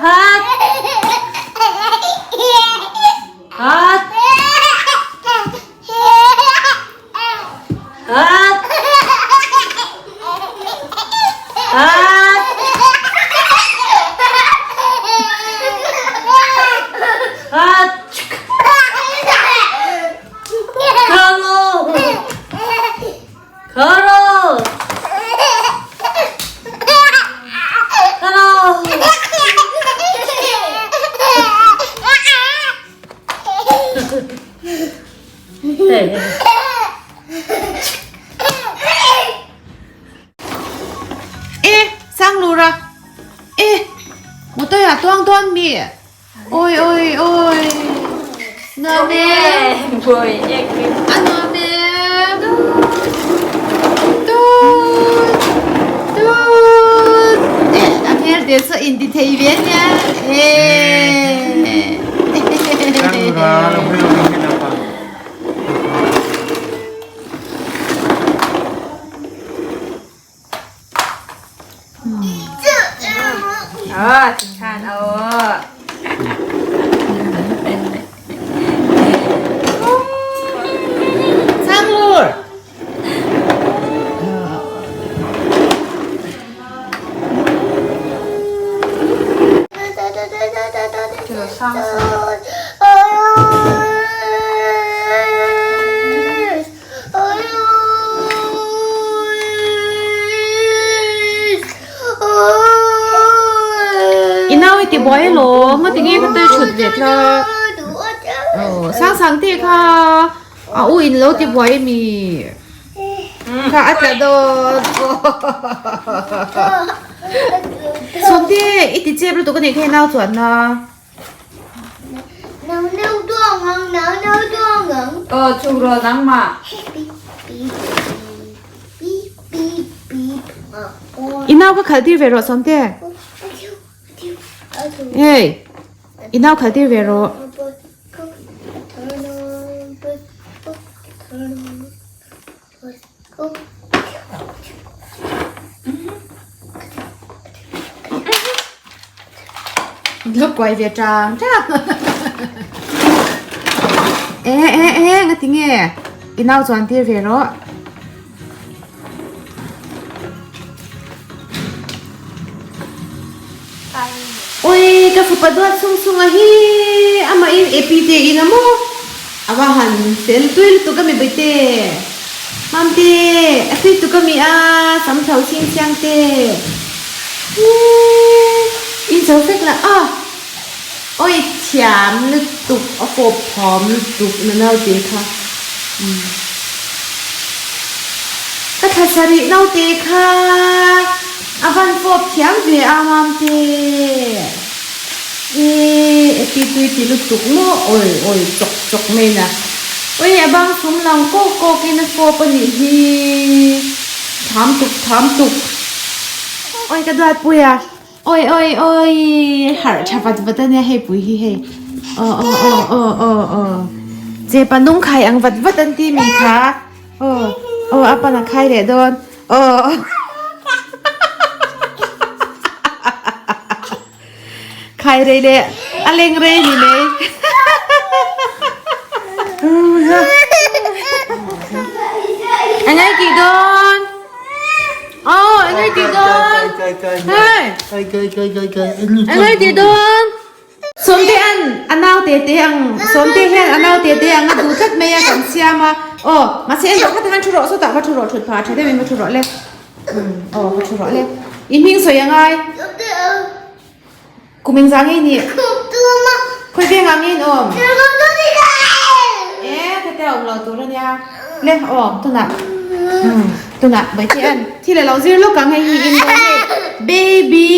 Hat! Hat! Hat! Hat! Hat! Carlo! Carlo! Carlo! E sang lura e motor ah tuang dawn mi oi oi oi nuam e a nuam e tut tut e a hmel te chu in ti thei ve ania e. Sanglur! I nau i ti buai alawm a tinge ka tel thut ve tlat aw sang sang te kha a u in lo ti buai ami kha a tla dawn sawmte i ti chep lutuk anih kha i nau chuan na. I nau ka khalh tir ve rawh Sawmte. Hey, i nau khalh tir ve rawh. Lo kuai ve tang tang. E e e nga tinge i nau chuan tir ve rawh. Ui ka fapa duat sung sung a hi amah in epi te in a maw a va han fel tui lutuk a mi baite Mamte a tui tuk a mi a sam thlo ching chiang te in zo fek la a awi thiam lutuk a fawp thawm lutuk na naute kha ka thla sarih naute kha. A van fawp thiam ve a Mamte. E epi tui ti lutuk maw awi awi chawk chawk mai na. Ui a bang sum lang kawk kawk in a fawp a nih hi. Tham tuk tham tuk. Awi ka duat pui a. Awi awi awi harh tha vat vat a nia hei pui hi hei. Aw aw aw aw aw aw. Chepa nung khai ang vat vat an ti mi kha. Aw aw a pan a khai leh dawn. Aw. Khai rei leh a leng rei ni mai. A ngai tih dawn. Aw a ngai tih dawn. Hey. A ngai tih dawn. Sawmte an a nau te te ang Sawmte hian a nau te te ang a duh tlat mai a kan siam a aw mahse en rawh kha tikhan thu rawh sawtah va thu rawh thut phah tha deuh in va thu rawh le umm aw va thu rawh le i hming sawi a ngai kum engzah nge i nih khawi vengah nge in awm e khate a awm lo tur ania le aw tunah umm tunah Bawihtei an Thil a lo zir lawk ang hei hi in dawn hei baby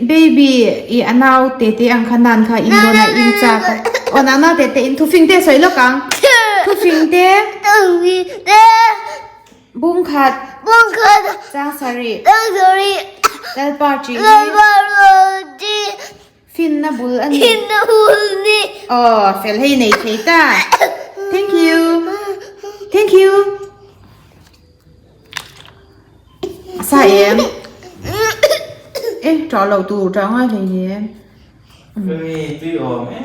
baby i a nau te te ang kha nan kha in dawn a in chak a aw nang nau te te in thufing te sawi lawk ang thufing te bung khat chang sarih lalpa chi hi finna bul a ni aw fel hei nei thei ta thank you thank you. A sa em? E, ṭah loh tur, ṭah ngai hlei ni em?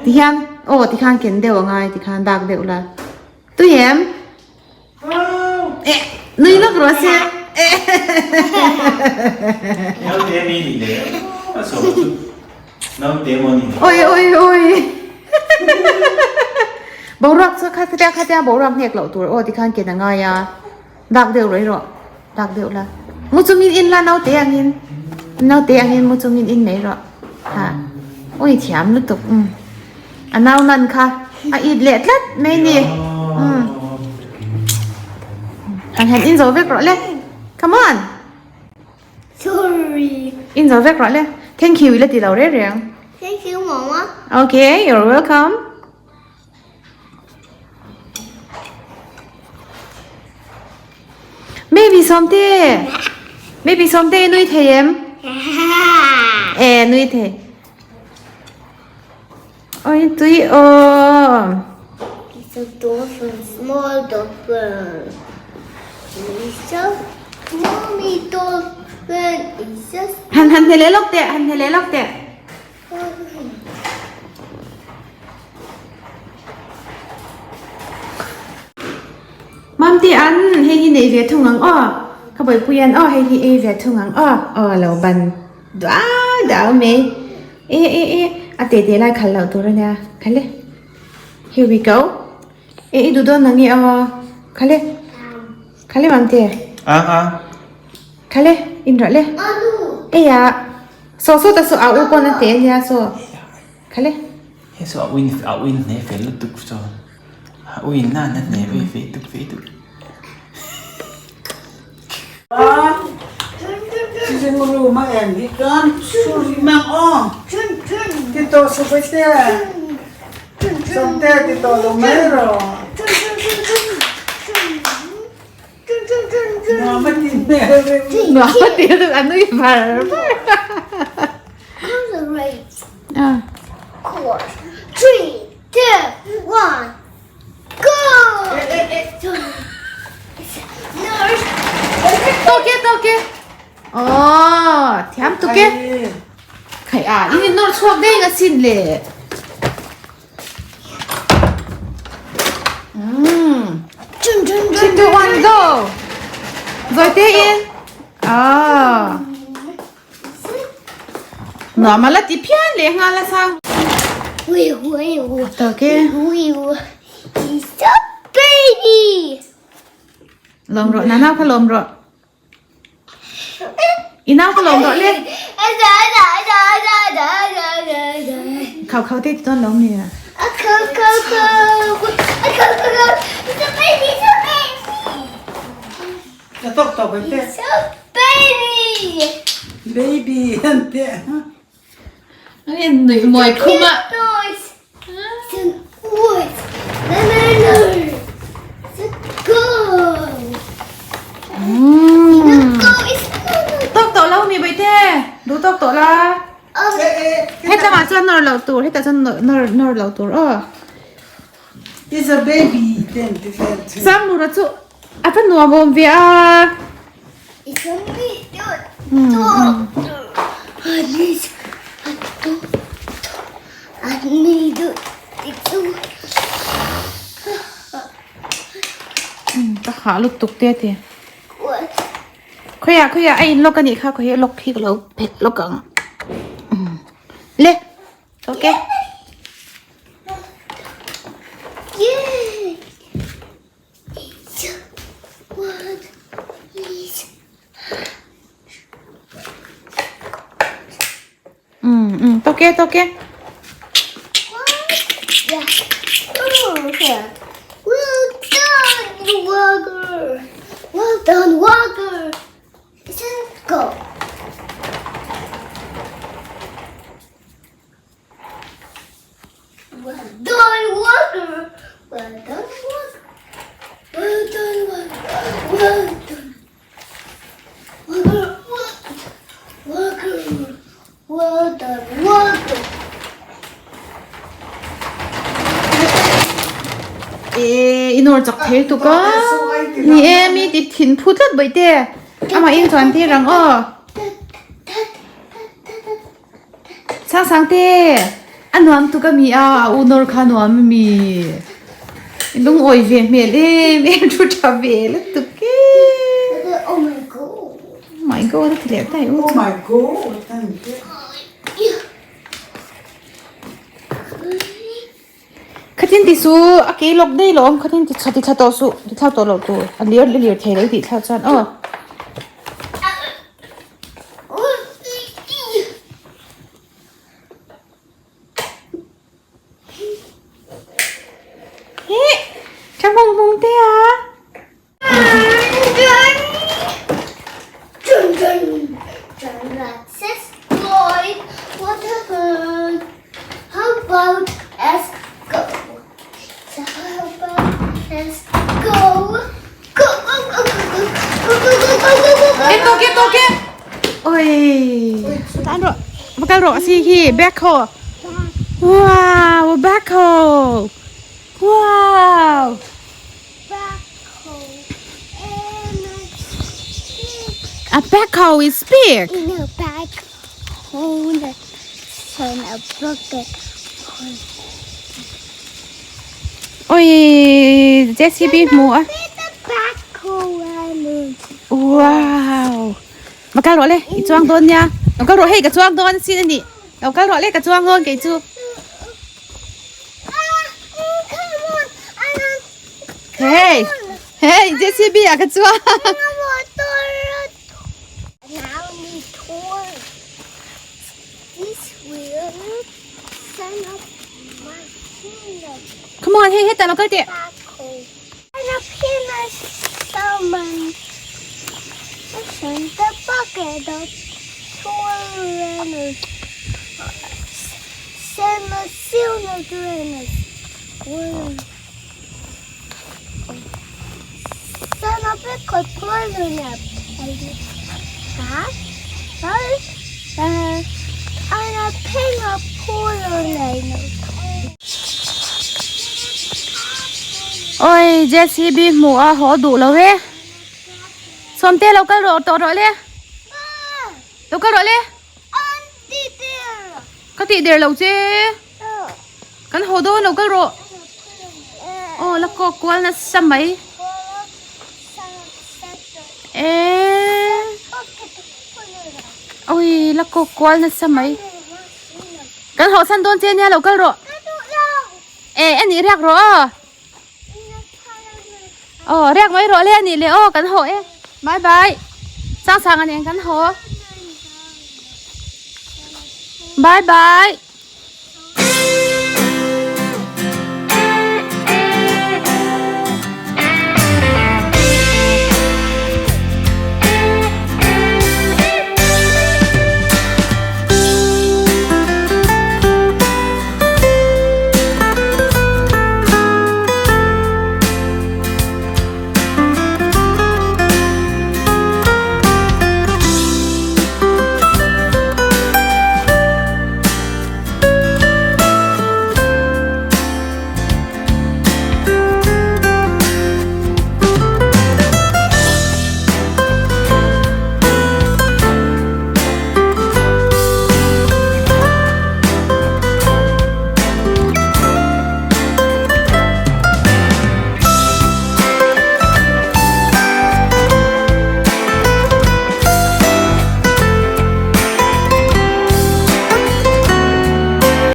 Tihian aw tikhan ken deuh angai tikhan dak deuh la. Tui em? Eh, nui lawk rawh se. Naute mi ni le. A so chu. Naute mo ni. Oi oi oi. Boruak chu kha khatia khatia boruak hnek loh tur aw tikhan ken angai a. Dak deuh rawih rawh. Dak deuh la. Mu chungin in la naute angin. Naute angin mu chungin in mai rawh. Ha. Oi thiam lutuk. Um. A nau nan kha a it leh tlat mai ni. Um. Han han in zo vek rawh le. Come on. Sorry. In zo vek rawh le. Thank you ila ti lo reng reng. Thank you mama. Okay, you're welcome. Baby Sawmte! Baby Sawmte nui thei em? E nui thei. Oi tui aw. It's a dolphin, small dolphin. It's a mommy dolphin. It's a Han han hele lok te, han hele lok te. Mamte an hei hi nei ve thung ang aw ka bawihpui an aw hei hi ei ve thung ang aw aw lo ban duah duah mai e e e a te te lai khalh loh tur ania khale here we go e i duh dawn ang nge aw khale khale mamte ang ang khale in rawh le eia Saw saw ta saw a u pawn a teh ania saw khale. He saw a uin a uin hne fel lutuk saw a uin na na hne vei vei tuk vei tuk. Sitting room a en hi chuan suri mang aw ti tawh supai te sawmte ti tawh lo mai rawh. Nuam a ti lutuk a nui var var. Tawk e tawk e aw thiam tuk e khai a in nawr chhuak daih ang asin le. 3, 2, 1, go! Rồi te in. À. Nó mà là tí phian leh nga la sang. Tao ke. It's a baby. Lom ro, nana kha lom ro. I nau ka lawm rawh le. Khau khau te ti dawn lo mi a. Ka tok tok ai te. Baby an te. Ai nui muai khum a. Tawk tawh lo mi Bawihtê, duh tawk tawh la. Heta mah chuan nawr loh tur, hetah chuan nawr nawr loh tur aw. Is a baby ten ti vel chu. Sangmura chu a va nuam awm ve a. Ka hah lutuk te a ti. Khawiah khawiah a in lawk a nih kha khawiah lawk hi ka lo phet lawk ang. Le okay. Tawk e tawk e. Well done, Walker. Well done, Walker. Go. Well done, Walker. Well done, Walker. Well done, Walker. Well done. Walker. Walker. Well done, Walker. E, i nawr chak thei tuk a. Ni e, mi ti thin phu tlat bawihte. Amah in chuan tir ang aw. Sang sang te. A nuam tuk a mi a, a u nawr kha a nuam a mi. I lungawi ve hmel em em thu tha ve lutuk e. Oh my god. Oh my god a ti leh ta i u Oh my god thank you. Khatin ti su a kei lawk daih lo awm khatin ti thla ti thla tawh suh ti thla tawh loh tur a lir a lir thei lo i tih thlak chuan aw. Hi tha hmung hmung te a. How about us go? So how about us go? Go, go, go, go, go, go, go, go, go, go, go, go. Ke to ke to ke. Oi. Tan ro. Bakal ro si hi backhoe. Wow, backhoe. Wow. Backhoe. And A backhoe is big. in a backhoe and a bucket. Oi, JCB hmu a. Wow. Va kal rawh le, i chuang dawn nia. Lo kal rawh hei ka chuang dawn sin a ni. Lo kal rawh le ka chuang dawn kei chu. Hey, hey, JCB ah ka chuang. Come on, hei hetah lo kal teh. Oi JCB hmuh a haw duh lo e Sawmte lo kal rawh tawh rawh le lo kal rawh le ka tih der lo che. Kan haw dawn lo kal rawh. Aw la kawk kual nasa mai. Eee. Ui la kawk kual nasa mai. Kan haw san dawn che nia lo kal rawh. E ani riak rawh aw. Aw riak mai rawh le ani le aw kan haw e. Bye bye. Sang sang anen kan haw. Bye bye.